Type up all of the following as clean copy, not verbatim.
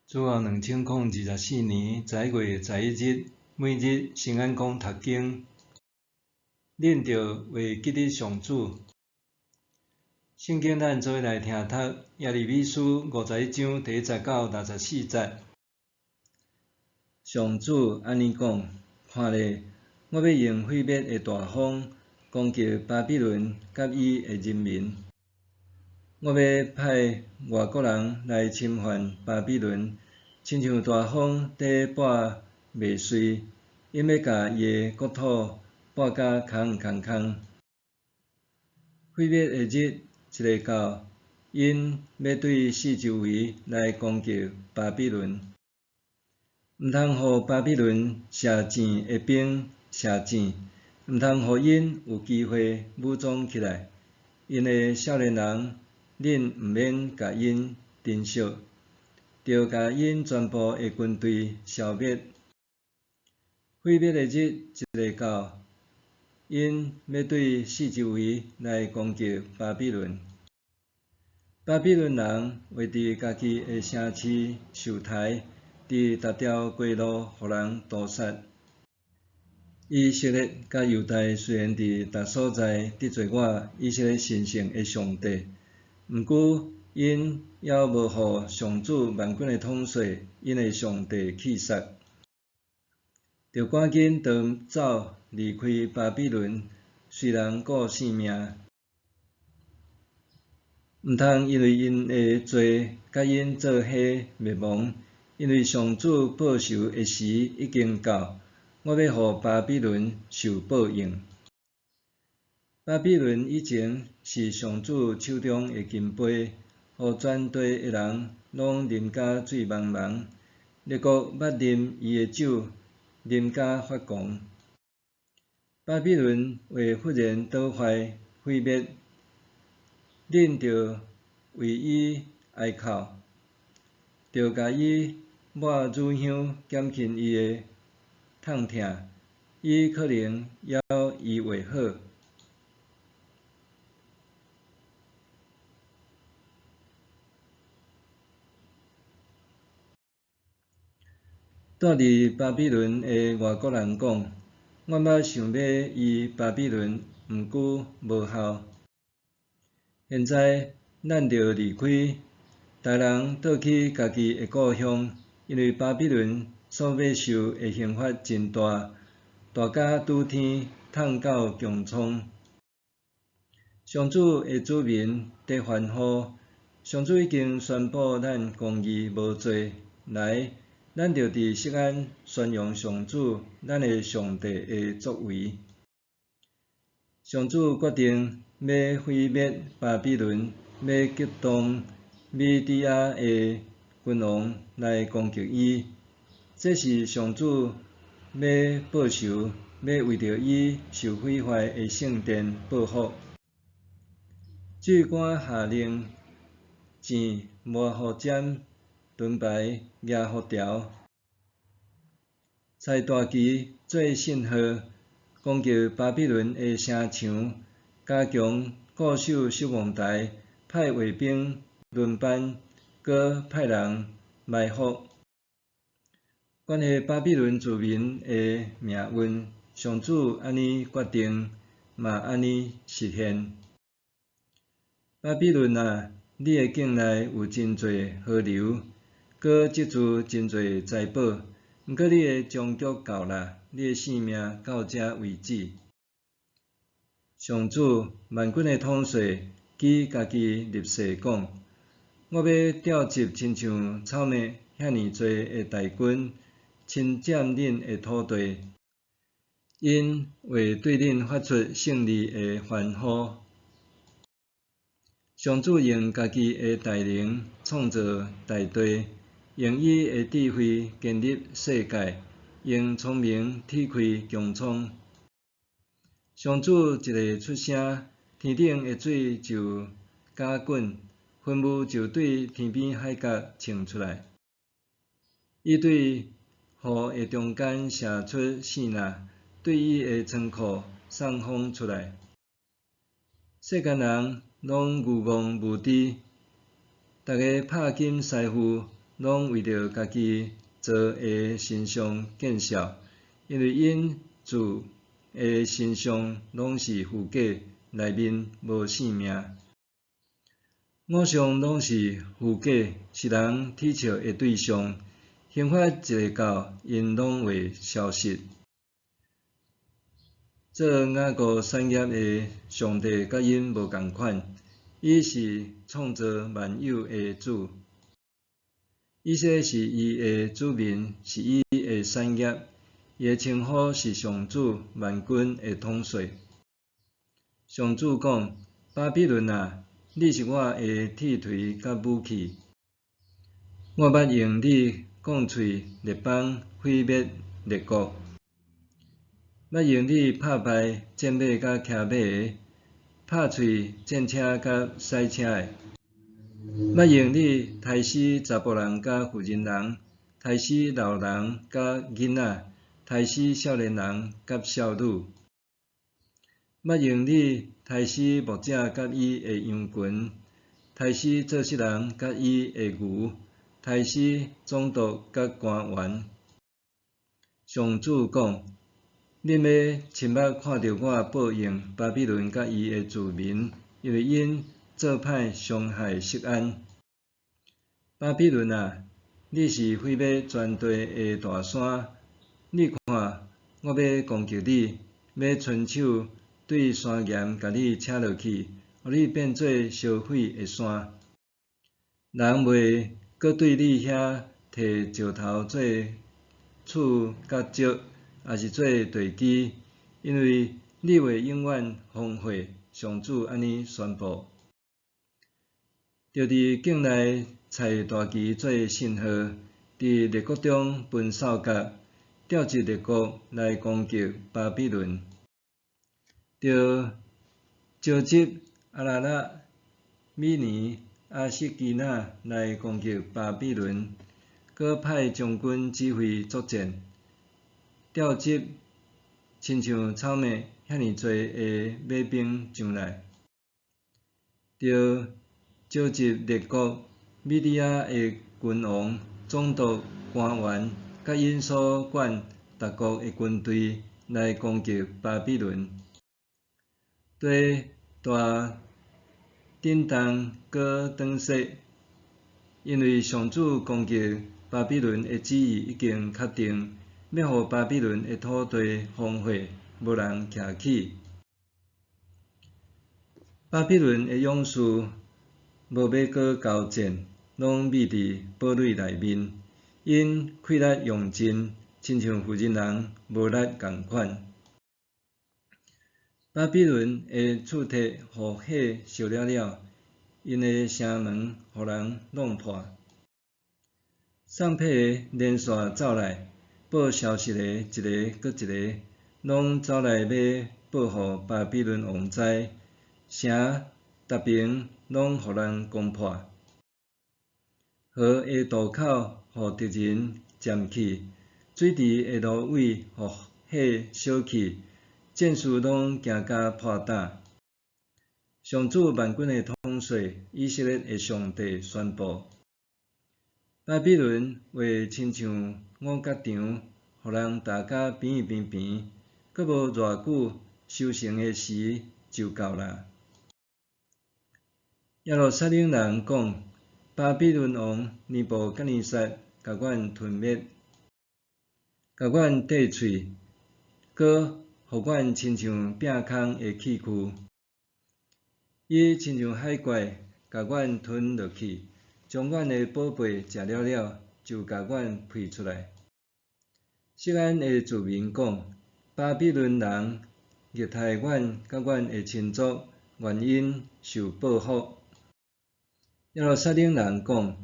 主後2024年11月11日，每日新眼光讀經，恁著會記得上主。聖經咱做伙來聽讀耶利米書51章第1節到64節。上主按呢講：看咧，我欲用毀滅的大風攻擊巴比倫佮伊的人民。我欲派外國人來侵犯巴比倫，親像大風佇掰麥穗，𪜶欲共伊的國土掰甲空空空。毀滅的日一下到，𪜶欲對四周圍來攻擊巴比倫。毋通予巴比倫射箭的兵射箭，毋通予𪜶有機會武裝起來。𪜶的少年人，恁毋免共𪜶珍惜，著共𪜶全部的軍隊消滅。毀滅的日一下到，𪜶欲對四周圍來攻擊巴比倫。巴比倫人會佇家己的城市受刣，佇逐條街路予人屠殺。以色列佮猶大雖然佇逐所在得罪我，以色列神聖的上帝，毋過𪜶猶無予上主萬軍的統帥，𪜶的上帝氣煞。著趕緊逃走離開巴比倫，隨人顧性命。毋通因為𪜶的罪，共𪜶做伙滅亡，因為上主報仇的時已經到，我欲予巴比倫受報應。巴比倫以前是上主手中的金杯，予全地的人攏啉甲醉茫茫。列國捌啉伊的酒，啉甲發狂。巴比倫會忽然倒壞毀滅，恁著為伊哀哭，著共伊抹乳香減輕伊的痛疼，伊可能猶醫會好。住佇巴比倫的外國人講：我捌想欲醫巴比倫，毋過無效。現在咱著離開，逐人倒去家己的故鄉，因為巴比倫所欲受的刑罰真大，大甲拄天，痛到穹蒼。上主的子民佇歡呼，上主已經宣布咱公義無罪，來，咱著佇錫安宣揚上主，咱的上帝的作為。上主決定欲毀滅巴比倫，欲激動米底亞的君王來攻擊伊。這是上主欲報仇，欲為著伊受毀壞的聖殿報復。祭官下令，箭抹予尖，盾牌夯予牢，拆大旗做信號，攻擊巴比倫的城牆，加強固守守望台，派衛兵輪班，閣派人埋伏。關係巴比倫子民的命運，上主按呢決定，嘛按呢實現。巴比倫啊，你的境內有真濟河流，閣積聚真濟財寶，毋過你的終局到啦，你的性命到這為止。上主萬軍的統帥舉家己立誓講：我欲調集親像草麥遐爾濟的大軍，侵佔恁的土地，𪜶會對恁發出勝利的歡呼。上主用家己的大能創造大地，用伊的智慧建立世界，用聰明鐵開穹蒼。上主一下出聲，天頂的水就攪滾，雲霧就對天邊海角衝出來。伊對雨的中間射出爍爁，對伊的倉庫送風出來。世間人攏愚戇無知，逐家拍金師傅，攏為著家己造的神像見笑，因為𪜶鑄的神像攏是虛假，內面無性命。偶像攏是虛假，是人恥笑的對象。刑罰一下到，𪜶攏會消失。做雅各產業的上帝佮𪜶無仝款，伊是創造萬有的主。以色列是伊的子民，是伊的產業，伊的稱呼是上主萬軍的統帥。上主講：巴比倫啊，你是我的鐵槌佮武器，我欲用你講碎列邦，毀滅列國。欲用你拍敗戰馬佮騎馬的，拍碎戰車佮駛車的。欲用你刣死查埔人佮婦人人，刣死老人佮囡仔，刣死少年人佮少女。欲用你刣死牧者佮伊的羊群，刣死做穡人佮伊的牛，刣死總督佮官員。上主講：恁欲親目看著我報應巴比倫佮伊的子民，因為𪜶做歹傷害錫安。巴比倫啊，你是毀滅全地的大山，你看，我欲攻擊你，欲伸手對山岩共你扯落去，予你變做燒毀的山。人袂閣對你遐提石頭做柱佮石，抑是做地基，因為你會永遠荒廢。上主按呢宣布。著佇境內插大旗做信號，佇列國中分哨角，調集列國來攻擊巴比倫。著召集亞拉臘、米尼、亞實基納來攻擊巴比倫，閣派將軍指揮作戰，調集親像草麥遐爾濟的馬兵上來。著召集列國米底亞的君王、總督、官員，佮𪜶所管逐國的軍隊來攻擊巴比倫。地大震動閣轉說，因為上主攻擊巴比倫的旨意已經確定，欲予巴比倫的土地荒廢，無人徛起。巴比倫的勇士無欲閣交戰，攏覕佇堡壘內面，𪜶氣力用盡，親像婦人人無力仝款。巴比倫的鑄鐵予火燒了了，𪜶的城門予人弄破。送批的連紲走來，報消息的一个閣一个，攏走來欲報予巴比倫王知，城逐爿攏予人攻破，河的渡口予敵人佔去，水池的蘆葦予火燒去，戰士攏驚甲破膽。上主萬軍的統帥，以色列的上帝宣布：巴比倫會親像五角場，予人踏甲平平平，閣無偌久，收成的時就到啦。耶路撒冷人講：巴比倫王尼布甲尼撒共阮吞滅，共阮剁碎，閣予阮親像餅空的器具。伊親像海怪，共阮吞落去，將阮的寶貝食了了，就共阮噴出來。錫安的子民講：巴比倫人虐待阮佮阮的親族，願𪜶受報復。耶路撒冷人講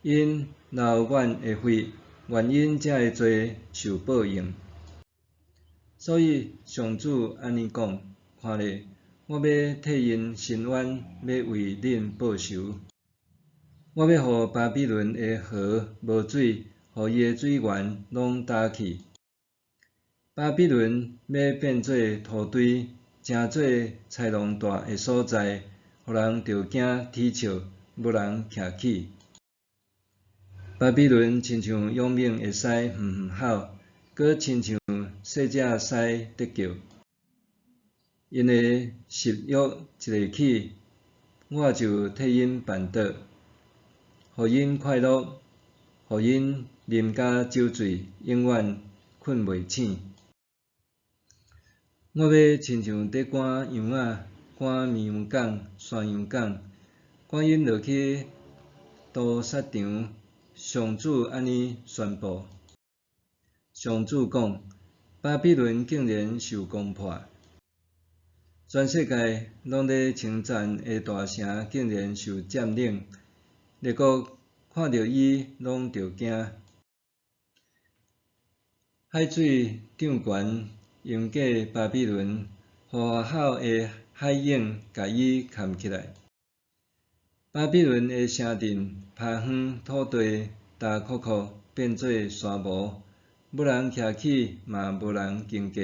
：𪜶流阮的血，願𪜶這个罪受報應。所以上主按呢講：看咧，我欲替𪜶伸冤，欲為恁報仇。我欲予巴比倫的河無水，予伊的水源攏焦去。巴比倫欲變做土堆，成做豺狼蹛的所在，予人著驚恥笑，無人徛起。巴比倫親像勇猛的獅哼哼吼，閣親像細隻獅佇叫。𪜶的食欲一下起，我就替𪜶絆倒，予𪜶快樂，予𪜶啉甲酒醉，永遠睏袂醒。我欲親像佇趕羊仔、趕綿羊犅、山羊犅，趕𪜶落去屠殺場。上主按呢宣布。上主講：巴比倫竟然受攻破，全世界攏咧稱讚的大城竟然受佔領，列國看著伊攏著驚。海水漲懸，淹過巴比倫，呼呼吼的海湧共伊崁起來。巴比倫的城鎮、廍園、土地，焦涸涸，變做沙漠，無人徛起，嘛無人經過。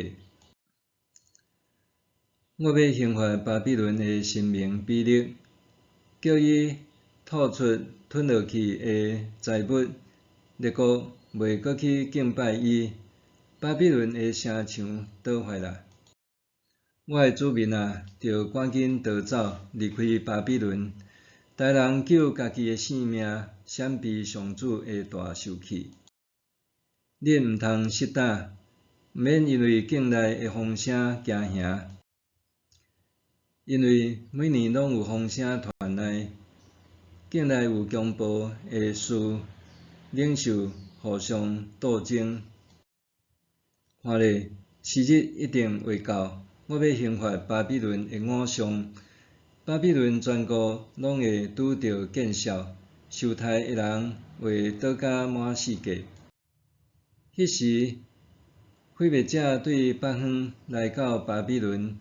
我欲刑罰巴比倫的神明比勒，叫伊吐出吞落去的財物，列國袂閣去敬拜伊。巴比倫的城牆倒壞啦！我的子民啊，著趕緊逃走，離開巴比倫。逐人救家己的性命，閃避上主的大受氣。恁毋通失膽，毋免因為境內的風聲驚嚇，因為每年攏有風聲傳來，境內有強暴的事，領袖互相鬥爭。看咧，時日一定會到，我欲刑罰巴比倫的偶像。巴比倫全國攏會拄著見笑，受刣的人會倒甲滿四界。彼時，毀滅者對北方來到巴比倫，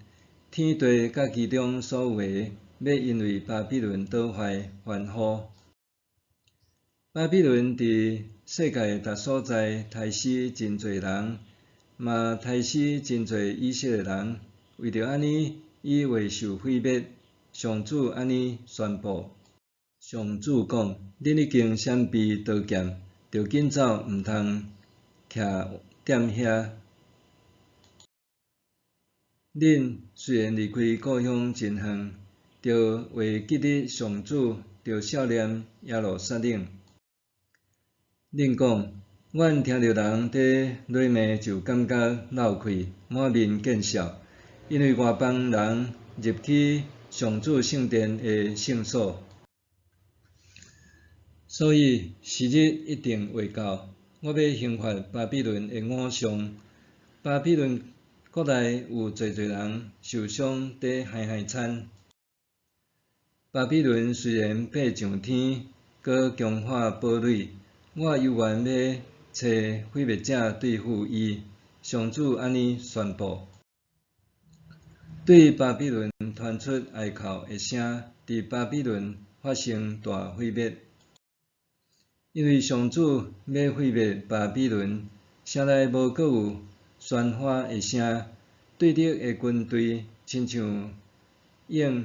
天地佮其中所有的，欲因為巴比倫倒壞歡呼。巴比倫佇世界逐所在刣死真濟人，嘛刣死真濟以色列人。為著按呢，伊會受毀滅。上主按呢宣布。上主講：恁已經閃避刀劍，著緊走，毋通徛踮遐。恁雖然離開故鄉真遠，著會記得上主，著數念耶路撒冷。恁講：阮聽著人佇詈罵就感覺落氣，滿面見笑，因為外邦人入去上主聖殿的聖所。所以時日一定會到，我欲刑罰巴比倫的偶像。巴比倫國內有濟濟人受傷，佇嗨嗨餐。巴比倫雖然爬上天，閣強化堡壘，我猶原欲揣毀滅者對付伊。上主按呢宣布。對巴比倫傳出哀哭的聲，佇巴比倫發生大毀滅，因為上主欲毀滅巴比倫，城內無閣有喧譁的聲，對敵的軍隊親像鷹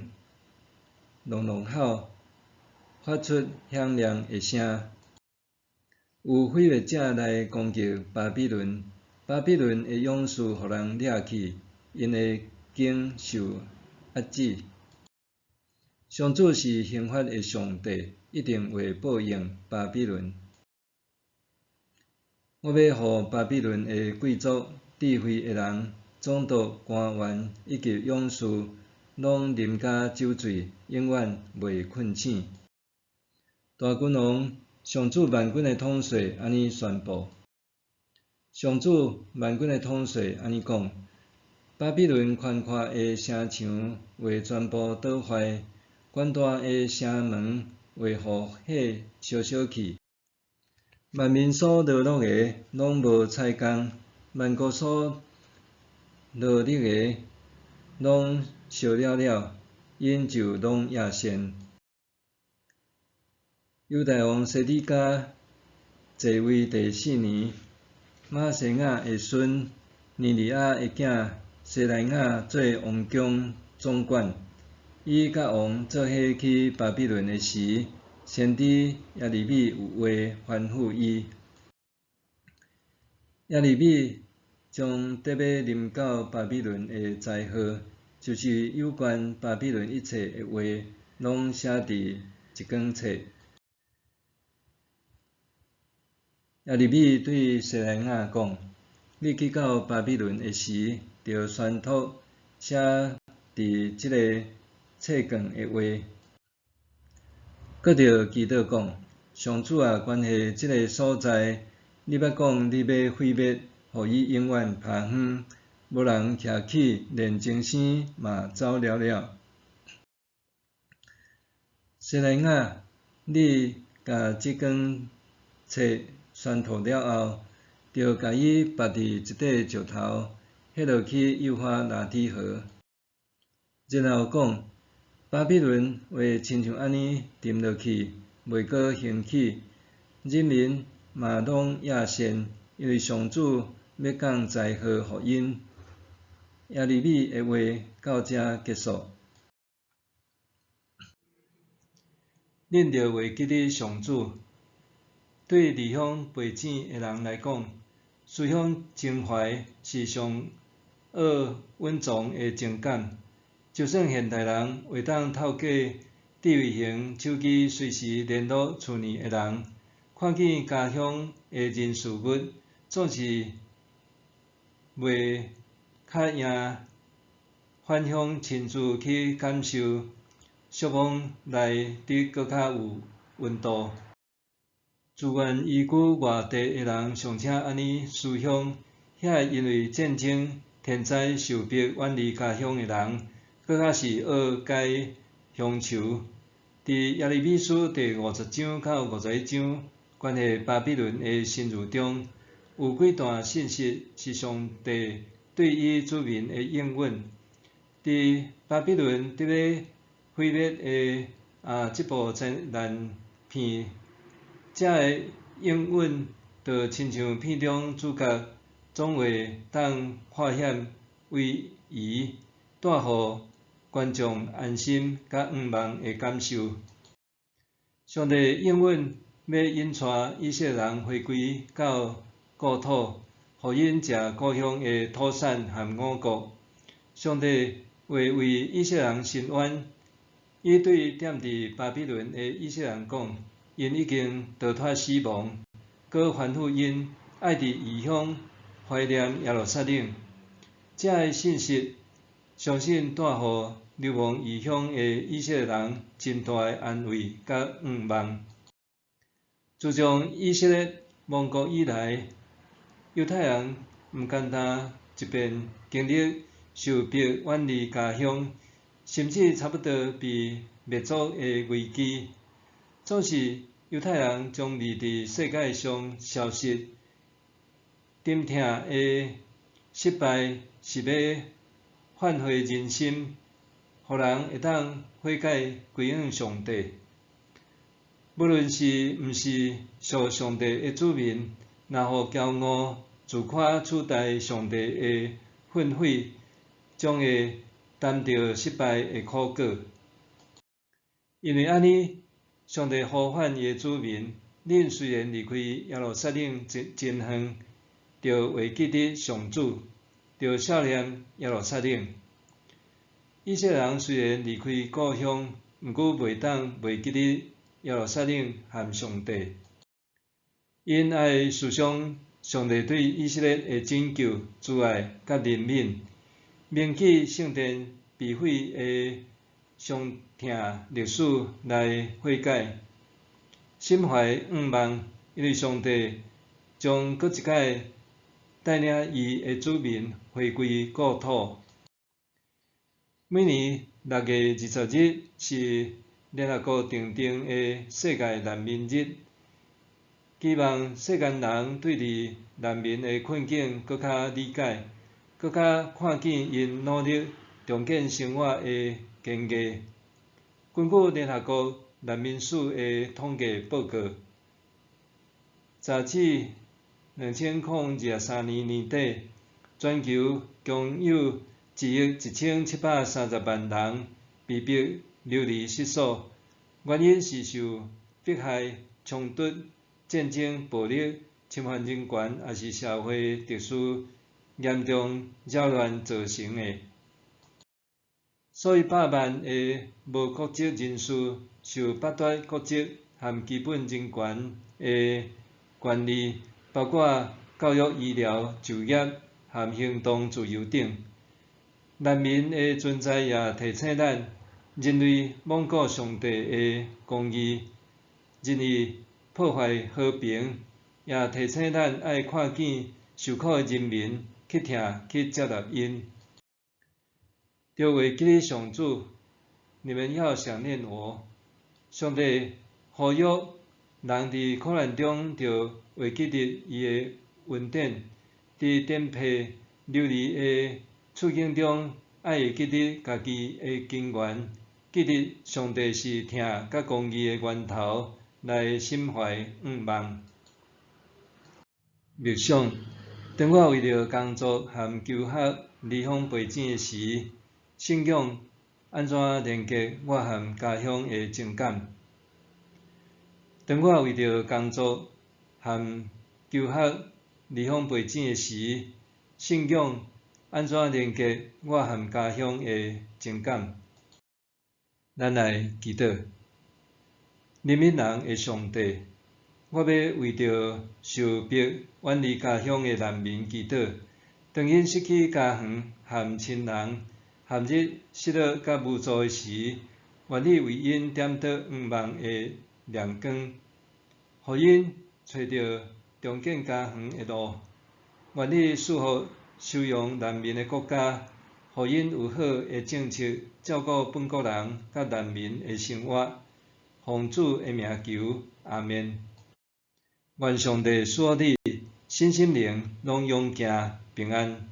隆隆吼，發出響亮的聲。有毀滅者來攻擊巴比倫，巴比倫的勇士予人掠去，𪜶的弓受壓制。上主是刑罰的上帝，一定會報應巴比倫。我欲予巴比倫的貴族、智慧的人、總督、官員以及勇士，攏啉甲酒醉，永遠袂睏醒。大君王，上主萬軍的統帥按呢宣布。上主萬軍的統帥按呢講：巴比倫寬闊的城牆會全部倒壞，懸大的城門會予火燒燒去。萬民所勞碌的，攏無彩工；萬國所勞力的，攏燒了了，𪜶就攏厭癬。猶大王西底家在位第四年，瑪西雅的孫尼利亞的囝西萊雅做王宮總管。伊佮王做伙去巴比倫的時，先知耶利米有話吩咐伊。耶利米將得欲臨到巴比倫的災禍，就是有關巴比倫一切的話，攏寫佇這卷冊。耶利米對西萊雅講：你去到巴比倫的時，著宣讀寫佇這个冊卷的話。閣著祈禱講：上主啊，關係這个所在，你捌講你欲毀滅，予伊永遠拋荒，無人徛起，連鐘聲嘛走了了。西萊雅，你共這卷冊宣讀了後，著共伊縛佇一塊石頭，彼落去幼發拉底河。然後講，巴比倫會親像按呢沉落去，袂閣興起，人民嘛攏厭眩，因為上主欲降災禍予𪜶。耶利米的話到遮結束。恁著會記得上主。對離鄉背井的人來講，思鄉情懷是上奧蘊藏的情感。就算現代人會當透過智慧型手機隨時聯絡厝內的人，看見家鄉的人事物，總是袂較贏返鄉親自去感受，惜望來得閣較有溫度。自願移居外地的人尚且按呢思鄉，遐因為戰爭、天災受迫遠離家鄉的人，閣較是僫解鄉愁。佇耶利米書第五十章到五十一章，關係巴比倫的神諭中，有幾段信息是上帝對伊子民的應允。佇巴比倫得欲毀滅的這部災難片，遮的應允，就親像片中主角總會當化險為夷，帶予觀眾安心佮向望的感受。上帝應允欲引帶以色列人回歸到故土，予𪜶食故鄉的土產和五穀。上帝會為以色列人伸冤，伊對踮佇巴比倫的以色列人講，𪜶已經逃脫死亡，閣吩咐𪜶愛佇異鄉懷念耶路撒冷。這个信息相信帶予流亡異鄉的以色列人真大的安慰佮向望。自從以色列亡國以來，猶太人毋簡單一遍經歷受迫遠離家鄉，甚至差不多被滅族的危機。總是猶太人將未佇世界上消失，沉痛的失敗是欲挽回人心，予人會當悔改歸向上帝。無論是毋是屬上帝的子民，若予驕傲自誇取代上帝的訓誨，將會擔著失敗的苦果。因為按呢，上帝呼喚伊的子民：恁雖然離開耶路撒冷真真遠，著會記得上主，著想念耶路撒冷。以色列人雖然離開故鄉，毋過袂當袂記得耶路撒冷和上帝。𪜶愛思想上帝對以色列的拯救、慈愛佮憐憫，銘記聖殿被毀的傷痛歷史來悔改，心懷向望，因為上帝將閣一擺帶領伊的子民回歸故土。每年六月二十日是聯合國訂定的世界難民日，期望世間人對佇難民的困境閣較理解，閣較看見𪜶努力重建生活的堅毅。根據聯合國難民署的統計報告，截至2023年年底，全球共有一億一千七百三十萬人被迫流離失所，原因是受迫害、衝突、戰爭、暴力、侵犯人權，抑是社會秩序嚴重擾亂造成的。數以百萬的無國籍人士受剝奪國籍和基本人權的權利，包括教育、醫療、就業和行動自由等。難民的存在也提醒咱，人類罔顧上帝的公義，任意破壞和平，也提醒咱愛看見受苦的人民，去疼去接納𪜶。著會記得上主，你們要想念我。上帝呼籲人佇苦難中著會記得伊的恩典，佇顛沛流離的處境中，愛會記得家己的根源，記得上帝是疼佮公義的源頭，來心懷向望。默想，當我為著工作和求學離鄉背井時，信仰按怎連結我和家鄉的情感？當我為著工作和求學離鄉背井時，信仰按怎連結我和家鄉的情感？咱來祈禱，憐憫人的上帝，我欲為著受迫遠離家鄉的難民祈禱，當𪜶失去家園和親人，陷入失落佮無助的時，願你為𪜶點著向望的亮光，予𪜶揣著重建家園的路。願你賜福收容難民的國家，予𪜶有好的政策照顧本國人佮難民的生活。奉主的名求，阿們。願上帝賜予你身心靈攏勇健平安。